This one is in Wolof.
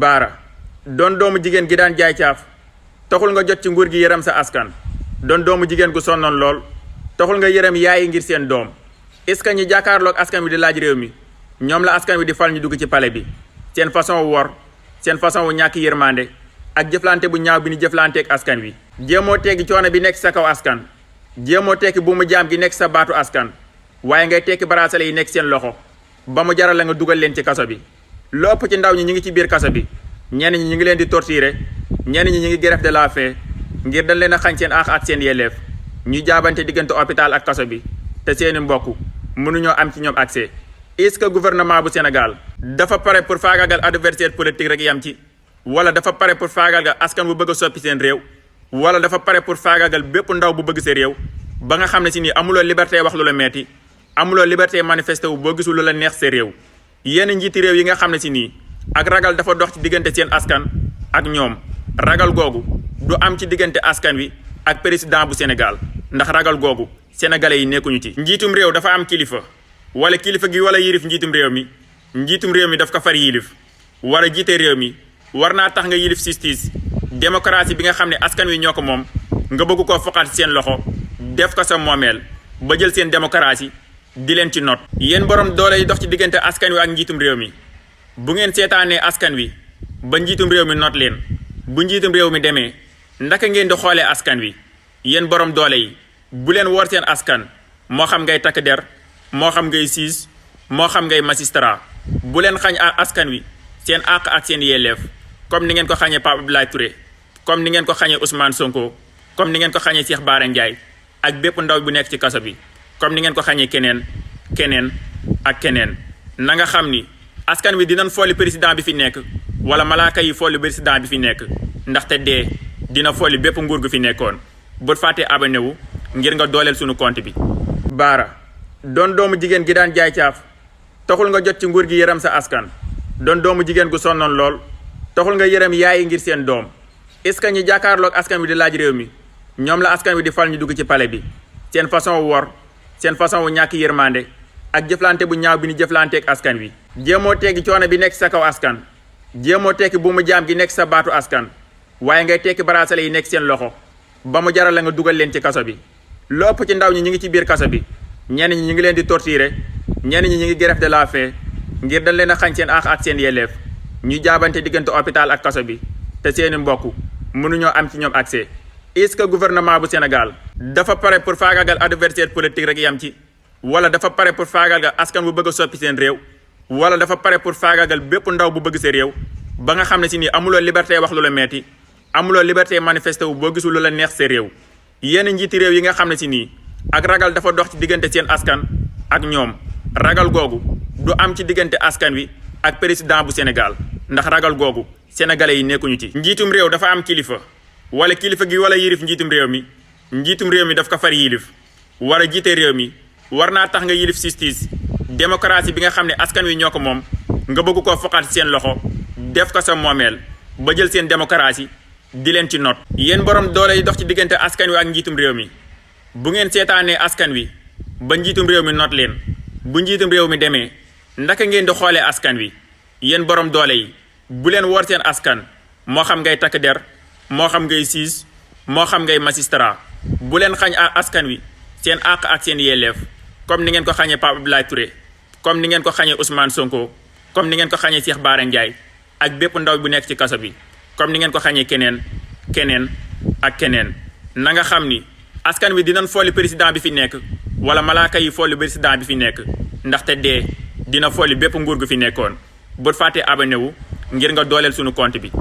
baara doon doomu jigéen gi daan jaay caaf taxul nga jot ci nguur gi yërëm sa askan doon doomu jigéen gu sonnoon lool taxul nga yërëm yaayi ngir seen doom est-ce que ñi jàkkaarloog askan wi di laaj réew mi ñoom la askan wi di fal ñu dugg ci palais bi seen façon wu wor seen façon wu ñàkk yërmande ak jëflante bu ñaaw bi ni jëflanteeg askan wi jéemoo teggi coono bi nekk sa kaw askan jéemoo tekki bu mu jaam gi nekk sa baatu askan waaye ngay tekki baraasale yi nekk seen loxo ba mu jaral la nga dugal leen ci kaso bi lu ëpp ci ndaw ñi ñu ngi ci biir kaso bi ñenn ñi ñu ngi leen di torturer ñenn ñi ñu ngi grève de la faim ngir dañ leen a xañ seen àq ak seen yelleef ñuy jaabante diggante hôpital ak kaso bi te seeni mbokk mënuñoo am ci ñoom accès. Est-ce que gouvernement bu Sénégal dafa pare pour faagaagal adversaire politique rek yam ci wala dafa pare pour faagaagal askan bu bëgg a soppi seen réew wala dafa pare pour faagaagal bépp ndaw bu bëgg sa réew ba nga xam ne si nii amuloo liberté wax lu la metti amuloo liberté manifester wu boo gisul lu la neex sa réew. yenn njiiti réew yi nga xam ne si nii ak ragal dafa dox ci diggante seen askan ak ñoom ragal googu du am ci diggante askan wi ak président bu Sénégal ndax ragal googu sénégalais yi nekkuñu ci. njiitum réew dafa am kilifa wala kilifa gi wala yilif njiitum réew mi daf ko far yilif war a jiite réew mi war naa tax nga yilif justice démocratie bi nga xam ne askan wi ñoo ko moom nga bëgg koo foqaat seen loxo def ko sa moomeel ba jël seen démocratie di leen ci not. yéen borom doole yi dox ci diggante askan wi ak njiitum réew mi bu ngeen seetaanee askan wi ba njiitum réew mi not leen bu njiitum réew mi demee ndaka ngeen di xoolee askan wi yéen borom doole yi bu leen woor seen askan moo xam ngay takk der moo xam ngay siis moo xam ngay magistrat bu leen xañ askan wi seen àq ak seen yelleef comme ni ngeen ko xañee Pape Abdoulaye Touré comme ni ngeen ko xañee Ousmane Sonko comme ni ngeen ko xañee Cheikh Bara Ndiaye ak bépp ndaw bu nekk ci kaso bi comme ni ngeen ko xañee keneen ak keneen. na nga xam ni askan wi dinañ folli président bi fi nekk wala malaaka yi folli président bi fi nekk ndaxte dee dina folli bépp nguur gu fi nekkoon bul fàttee abonné wu ngir nga dooleel sunu compte bi. baara doon doomu jigéen gi daan jaay caaf taxul nga jot ci nguur gi yërëm sa askan doon doomu jigéen gu sonnoon lool taxul nga yërëm yaayi ngir seen doom est-ce que ñi jàkkaarloog askan wi di laaj réew mi ñoom la askan wi di fal ñu dugg ci palais bi seen façon wu wor seen façon wu ñàkk yërmande ak jëflante bu ñaaw bi ni jëflanteeg askan wi jéemoo teggi coono bi nekk sa kaw askan jéemoo tekki bu mu jaam gi nekk sa baatu askan waaye ngay tekki baraasale yi nekk seen loxo ba mu jaral la nga dugal leen ci kaso bi lu ëpp ci ndaw ñi ñu ngi ci biir kaso bi ñenn ñi ñu ngi leen di torturer ñenn ñi ñu ngi grève de la faim ngir dañ leen a xañ seen àq ak seen yelleef ñuy jaabante diggante hôpital ak kaso bi te seeni mbokk mënuñoo am ci ñoom accès. est-ce que gouvernement bu Sénégal dafa pare pour faagaagal adversaire politique rek yam ci wala dafa pare pour faagaagal askan bu bëgg a soppi seen réew wala dafa pare pour faagaagal bépp ndaw bu bëgg sa réew ba nga xam ne si nii amuloo liberté wax lu la metti amuloo liberté manifester wu boo gisul lu la neex sa réew. yenn njiiti réew yi nga xam ne si nii ak ragal dafa dox ci diggante seen askan ak ñoom ragal googu du am ci diggante askan wi ak président bu Sénégal ndax ragal googu sénégalais yi nekkuñu ci. njiitum réew dafa am kilifa wala kilifa gi wala yilif njiitum réew mi daf ko far yilif war a jiite réew mi war naa tax nga yilif justice démocratie bi nga xam ne askan wi ñoo ko moom nga bëgg koo foqaat seen loxo def ko sa moomeel ba jël seen démocratie di leen ci not. yéen borom doole yi dox ci diggante askan wi ak njiitum réew mi bu ngeen seetaanee askan wi ba njiitum réew mi not leen bu njiitum réew mi demee ndaka ngeen di xoolee askan wi yéen borom doole yi bu leen woor seen askan moo xam ngay takk der moo xam ngay siis moo xam ngay magistrat bu leen xañ askan wi seen àq ak seen yelleef comme ni ngeen ko xañee Pape Abdoulaye Touré comme ni ngeen ko xañee Ousmane Sonko comme ni ngeen ko xañee Cheikh Bara Ndiaye ak bépp ndaw bu nekk ci kaso bi comme ni ngeen ko xañee keneen ak keneen. na nga xam ni askan wi dinañ folli président bi fi nekk wala malaaka yi folli président bi fi nekk ndaxte dee dina folli bépp nguur gu fi nekkoon bul fàttee abonné wu ngir nga dooleel sunu compte bi.